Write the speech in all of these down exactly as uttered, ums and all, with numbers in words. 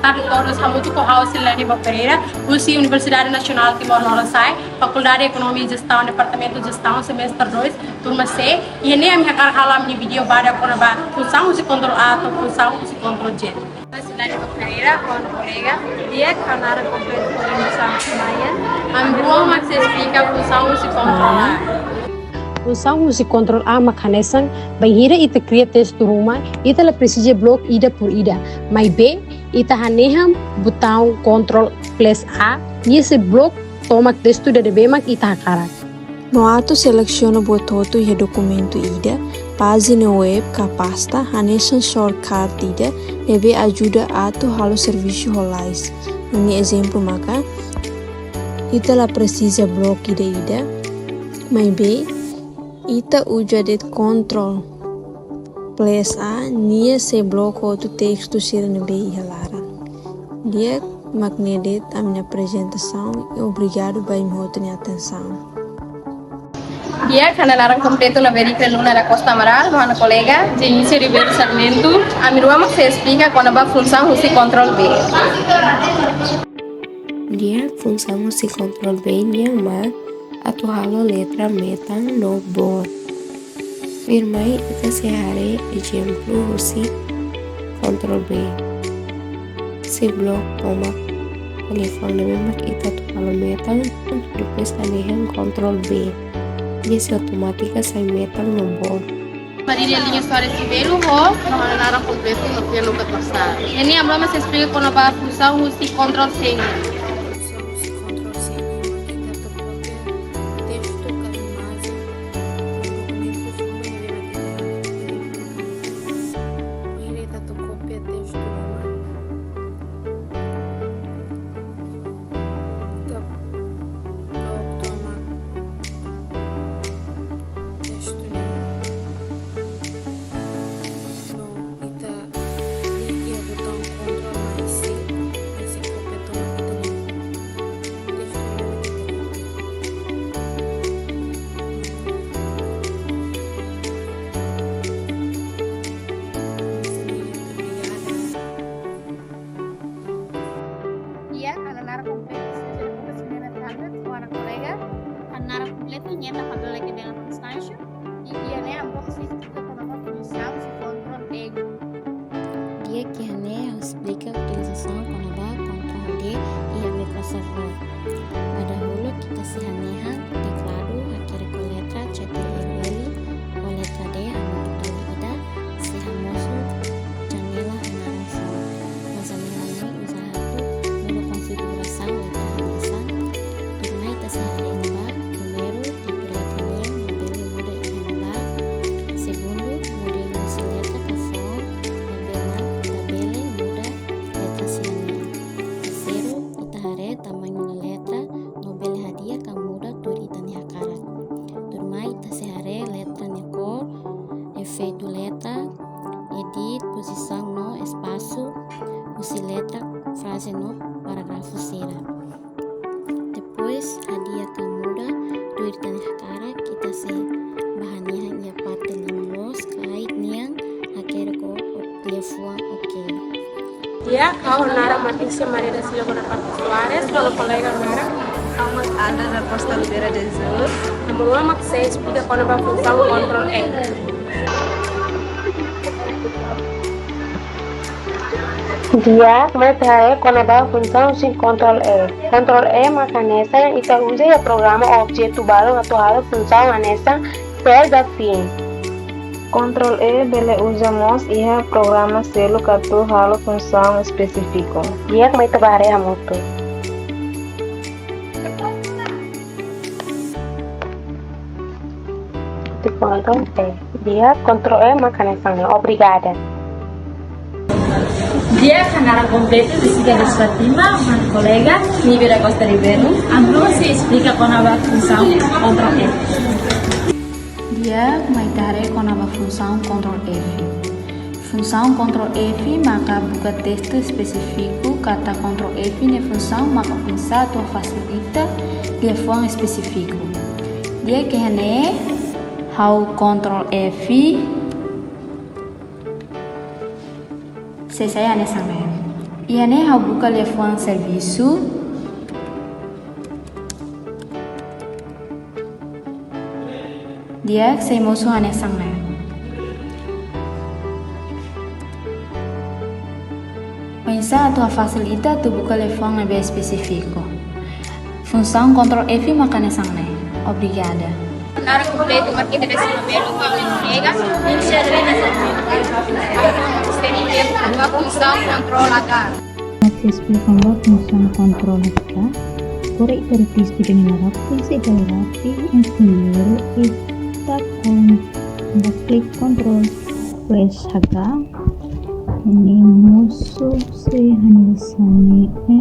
Tarde todos, hamutuk ho ha'u Silene Pereira, husi Universidade Nasionál Timor Lorosa'e, Fakuldade Ekonomia Jestaun, Departamentu Jestaun, semestre dois, turma C. Iha ne'e ami hakarak halo ami-nia vídeo badak kona-ba funsaun husi kontrol A to'o funsaun husi kontrol Z. Silene Pereira, ho ha'u-nia kolega, di'ak, ha'u naran kompletu Purin Sam Mayan. Ami rua mak sei esplika funsaun husi kontrol A. Funsaun husi kontrol A mak hanesan, bainhira ita kria testu ruma, ita la presiza blok ida por ida. Maibé, ita hanehan botaun kontrol plus A, nia sei blok tomak testu ida ne'ebé mak ita hakarak. No atu selesiona buat hotu iha dokumentu ida, pájina web ka pasta, hanesan shortcut ida, ne'ebé ajuda atu halo servisu ho lalais. Ninia ezemplu maka, ita la presiza blok ida-ida, maibé ita uza de'it kontrol plus A, nia sei blok hotu testu sira ne'ebé iha laran. Di'ak, mak ne'e de'it ami-nia aprezentasaun, i obrigadu ba imi hotu nia atensaun. Di'ak, ha'u-nia naran kompletu Laverika Luna da Costa Amaral, ho ha'u-nia kolega Genícia Ribeiro Sarmento, ami rua mak sei esplika kona-ba funsaun husi kontrol B. Di'ak, funsaun husi kontrol B nian mak atu halo letra metan no boot. Tuirmai ita sei haree ezemplu husi kontrol B. Sei blok tomak telefone ne'ebé mak ita atu halo metan, depois hanehan kontrol B. Nia sei automátika sai metan no boot. Marília Linha Soares Ribeiro, ho ha'u-nia naran kompletu Nofia Lucas Marçal. Iha ne'e ami rua mak sei esplika kona-ba funsaun husi kontrol C nian. Funsaun husi kontrol C nian mak ita atu kópia testu ka imajen dokumentu sira ne'ebé mak ita iha. Marília atu kópia testu ruma. Ita blok tomak testu ne'e. No ita klik iha botaun kontrol mais C, mais C kópia tomak ita-nia testu ne'ebé mak ita kópia. Obrigada. Di'ak, ha'u-nia naran kompletu Sofia Lucas Pereira Tanda, ho ha'u-nia kolega. Ha'u-nia naran kompletu Nieta Fabiola Quebela Constâncio. I iha ne'e ami rua sei esplika kona-ba funsaun husi kontrol E. Di'ak, iha ne'e ha'u esplika utilizasaun kona-ba kontrol E iha Microsoft Word. Ba dahuluk ita sei hanehan tekladu hakerek ho letra C T R L, ho letra D hamutuk dala ida, sei hamosu janela ho naran font. No janela ne'e uza atu muda konfigurasaun letra hanesan. Primeiru ita sei haree ba númeru, letra nian, no bele muda iha ne'ebá. Segundu, modelu husi letra ka font, ne'ebé mak ita bele muda letra sira-nian. Terseiru, ita haree tamañu letra, no bele hadi'a ka muda tuir ita-nia hakarak. Tuirmai ita sei haree letra nia kór, efeitu letra, edit, pozisaun no espasu husi letra, fraze no paragrafu sira. Depois, hadi'a ka muda tuir ita-nia hakarak, ita sei bá hanehan iha parte lima loos, kait nian, hakerek ho liafuan OK. Di'ak, ha'u naran Matícia Maria da Silva Bonaparte Soares, ho ha'u-nia kolega naran. Ha'u mak Alda da Costa Oliveira de Jesus. Ami rua mak sei esplika kona-ba funsaun kontrol E. Di'ak, mai ita haree kona-ba funsaun husi kontrol E. Kontrol E mak hanesan ita uza iha programa objetu balun atu halo funsaun hanesan sel ka fin. Kontrol E bele uza mós iha programa seluk atu halo funsaun espesífiku. Di'ak, mai ita bá haree hamutuk. Di kontrol E. Di'ak, kontrol E mak hanesan ne'e. Obrigada. Di'ak, ha'u-nia naran kompletu Jessica de Fátima, ho ha'u-nia kolega Nívia da Costa Ribeiro. Ami rua sei esplika kona-ba funsaun kontrol E. Di'ak, mai ita haree kona-ba funsaun kontrol F. Funsaun kontrol F maka buka testu espesífiku, katak kontrol F nia funsaun maka oinsá atu fasilita liafuan espesífiku. Di'ak, iha ne'e ha'u kontrol F, sei sai hanesan ne'e. Iha ne'e ha'u buka liafuan servisu. Di'ak, sei mosu hanesan ne'e. Oinsá atu hafasil ita atu buka liafuan ne'ebé espesífiku? Funsaun kontrol F maka hanesan ne'e. Obrigada. Para kompletu, marka ita-nia nome, lokaun ne'e, kolega, inisiál ne'e, sistema de funsaun kontrol H. Atu esplika ba funsaun kontrol H. Agora ita retis ita-nia laran, ita sei ba laran, primeiru ita kon ba klik kontrol plus H. Ne'e mosu sei hanesan ne'e.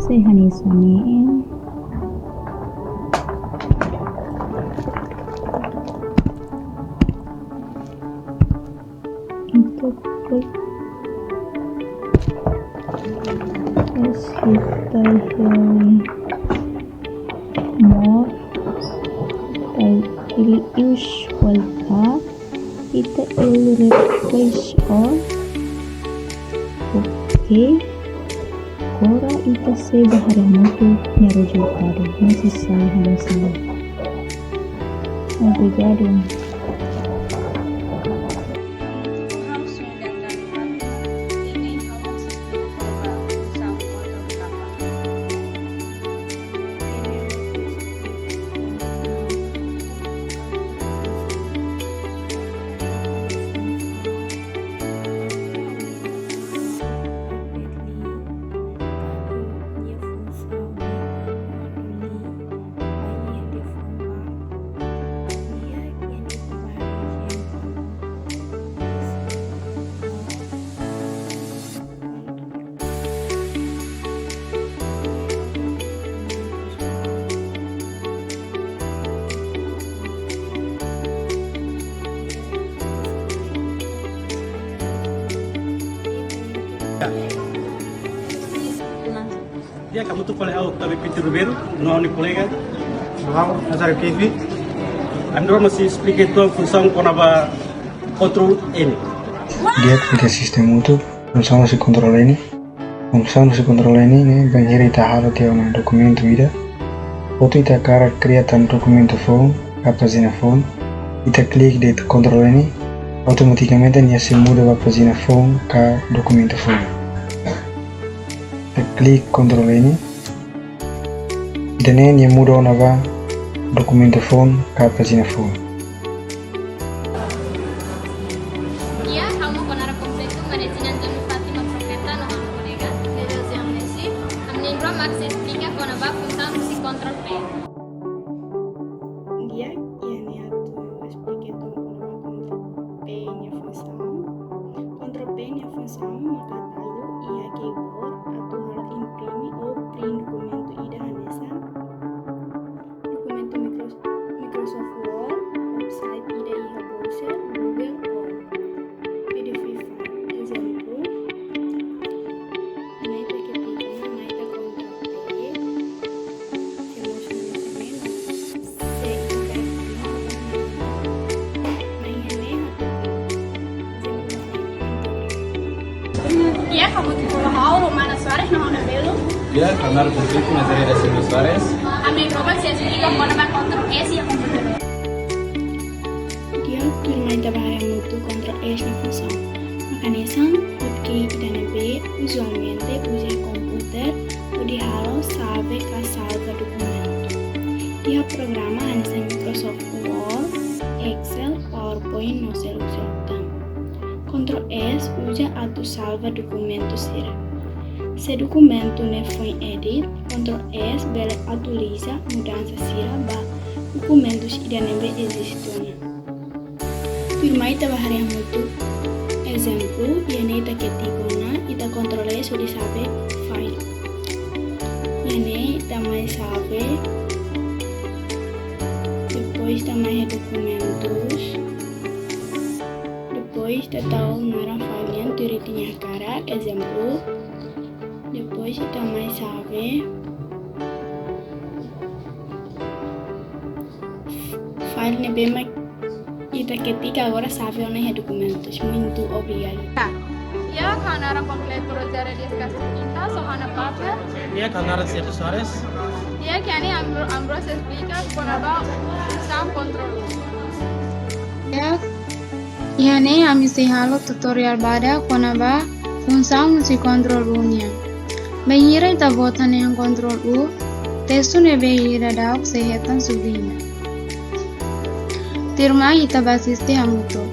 Sei hanesan ne'e. Ita klik. Terus ita pilih more. Ita pilih use wildcard. Ita pilih replace all. Oke. Agora ita sei ba haree hamutuk nia rezultadu. Ne'e sei sai hanesan ne'e. Obrigadu. Di'ak, hamutuk fali ho Tabi Pinto Ribeiro, no ha'u-nia kolega. Olá, Nazário Kivi. Ami rua mak sei esplika uitoan funsaun kona-ba kontrol N. Di'ak, ita asiste hamutuk funsaun husi kontrol N. Funsaun husi kontrol N ne'e bainhira ita halo tiha ona dokumentu ida. Atu ita hakarak kria tan dokumentu foun ka pájina foun, ita klik de'it kontrol N, automatikamente nia sei muda ba pájina foun ka dokumentu foun. Ita klik kontrol N. Ida-ne'e nia muda ona ba dokumentu foun ka pájina foun. Di'ak, ha'u mak ho naran kompletu, Maria Zinantina Fátima Profeta, no ha'u-nia kolega. Ne'e José Amnesi. Ami na'in-rua mak sei esplika kona-ba funsaun husi kontrol P. Di'ak, iha ne'e atu esplika uitoan kona-ba kontrol P nia funsaun. Kontrol P nia funsaun maka atu iha keyboard atu halo imprime ou print dokumentu ida hanesan dokumentu Micros-, Microsoft Word, website ida iha browser, Google ou P D F file. Ezemplu, iha ne'e ita klik ona, mai ita kontrol P, sei mosu hanesan ne'e. Di'ak, hamutuk ho ha'u, Romana Soares, no ha'u-nia belu. Di'ak, ha'u-nia naran kompletu, Nazaria da Silva Soares. Ami na'in-rua mak sei esplika kona-ba kontrol S iha komputadór. Di'ak, tuirmai ita ba haree hamutuk kontrol S nia funsaun. Maka hanesan, oke, ita ne'ebé uzualmente uza iha komputer hodi halo save ka salva dokumentu. Iha programa hanesan Microsoft Word, Excel, PowerPoint no seluk-seluk tan. Kontrol S uza atu salva dokumentu sira. Se dokumentu ne'e foin edit, kontrol S bele atualiza mudansa sira ba dokumentus ida ne'ebé eziste ona. Tuirmai ita ba haree hamutuk ezemplu, iha ne'e ita ketik ona, ita kontrol S hodi save file. Iha ne'e ita mai save, depois ita mai iha dokumentus, depois ita tau naran file nian tuir ita-nia hakarak, ezemplu, depois ita mai save. File ne'ebé mak ita ketik agora save ona iha dokumentus. Muitu obrigadu. Tá. Di'ak, ha'u naran kompletu Rosário Dias Castro Quintas, ha'u ha'u-nia partner. Di'ak, ha'u naran Sergio Soares. Di'ak, iha ne'e ami, ami sei esplika kona-ba funsaun kontrol U. Di'ak, iha ne'e ami sei halo tutoriál badak kona-ba funsaun husi kontrol U nian. Bainhira ita-boot hanehan kontrol U, testu ne'ebé iha daudauk sei hetan subliña. Tuirmai ita bá asiste hamutuk.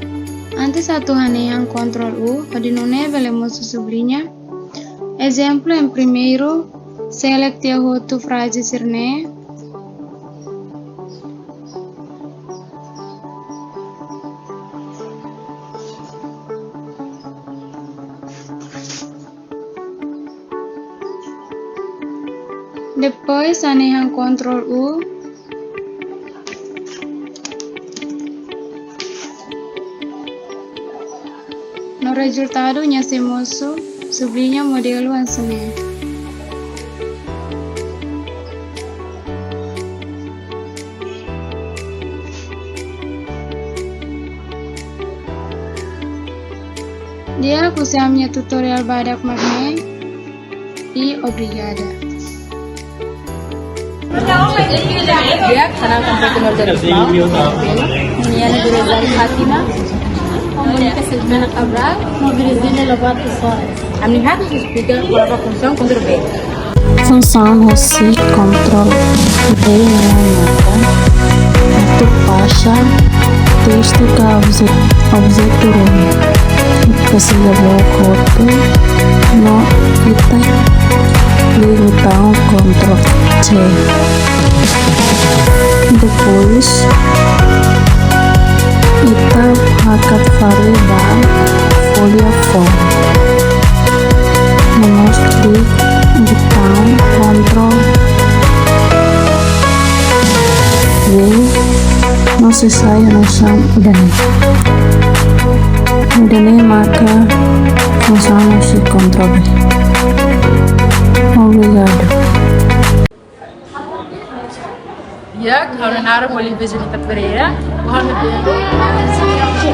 Antes atu hanehan kontrol U, hodi nune'e bele mosu subliña. Ezemplu, em primeiru, selekta hotu fraze sira-ne'e. Depois, hanehan kontrol U. No rezultadu nia sei mosu subliña modelu hanesan ne'e. Di'ak, husi ami-nia tutoriál badak mak ne'e. I obrigada. Di'ak, ha'u naran kompletu Norte de Pau. Nian Virgínia Fátima. Mónica Silvana Cabral. No Virgínia Lobato Soares. Ami haat esplika kona-ba funsaun kontrol V. Funsaun husi kontrol V nian maka atu pasa testu ka obje-, objetu ruma. Ita sei bloku hotu no ita klik butaun kontrol C. Depois, ita hakat fali ba folha form. No mós klik butaun kontrol V, no sei sai hanesan ida-ne'e. Ida-ne'e maka funsaun husi kontrol V. Obrigadu. Di'ak, ha'u-nia naran Bolívia Julita Pereira. Ha'u-nia B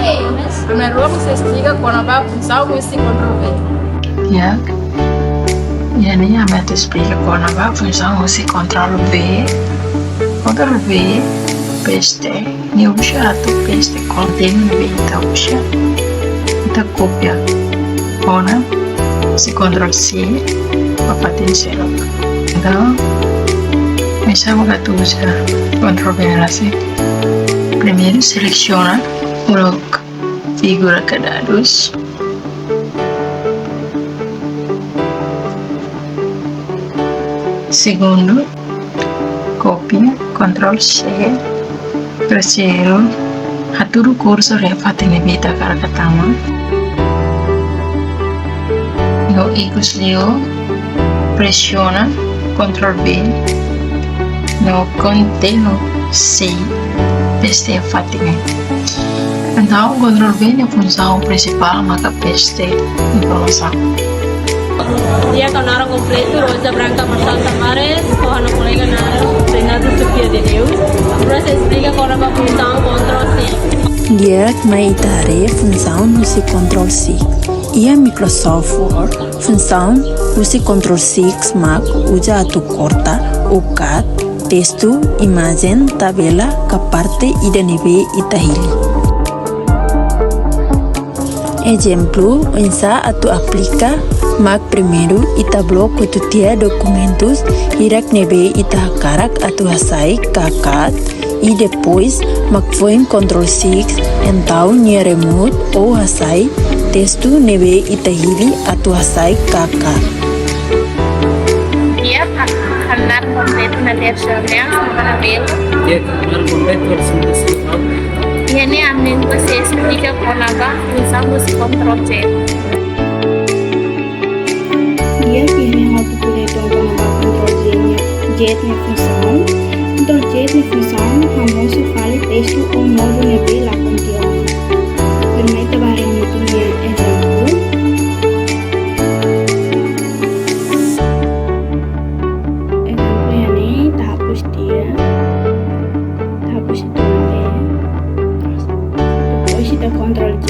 N. Ami rua sei esplika kona-ba funsaun husi kontrol V. Di'ak, iha ne'e ami atu esplika kona-ba funsaun husi kontrol V. Kontrol V, peste. Nia uza atu peste konteúdu ne'ebé ita uza. Ita kopia ona, sei kontrol C, ba fatin seluk. Entaun, oinsá mak atu uza kontrol V ne'e rasik? Primeiru, selesiona uluk figura ka dadus. Segundu, kopia, kontrol C. Terseiru, hatudu kursor iha fatin ne'ebé ita hakarak tama. No ikus liu, presiona kontrol V. No kontinu sei peste fatin ne'e. Entaun, kontrol V nia funsaun prinsipál maka peste informasaun. Di'ak, ha'u naran kompletu Rosa Branca Marçal Tavares, ho ha'u-nia kolega naran Renato Sofia de Deus. Agora sei esplika kona-ba funsaun kontrol C. Di'ak, mai ita haree funsaun husi kontrol C. Iha Microsoft Word, funsaun husi kontrol C mak uza atu korta ou kat testu, imajen, tabela, ka parte ida ne'ebé ita hili. Ezemplu, oinsá atu aplika, mak primeiru ita bloku hotu tiha dokumentus hirak ne'ebé ita hakarak atu hasai ka kat, i depois mak foin kontrol C, entaun nia remove ou hasai testu ne'ebé ita hili atu hasai ka kat. Di'ak, ha'u-nia naran kompletu Nader Xavier, ha'u-nia belu. Di'ak, ha'u-nia naran kompletu Arsenio da Silva. Iha ne'e ami sei esplika kona-ba funsaun husi kontrol C. Di'ak, iha ne'e ha'u atu tuir uitoan kona-ba kontrol Z nia, Z nia funsaun. Kontrol Z nia funsaun hamosu fali testu ou modu ne'ebé lakon tiha ona. Tuirmai ita bá haree hamutuk nia ezemplu. Ezemplu iha ne'e, ita hapus tiha. Ita hapus tiha ne'e. Depois ita kontrol Z.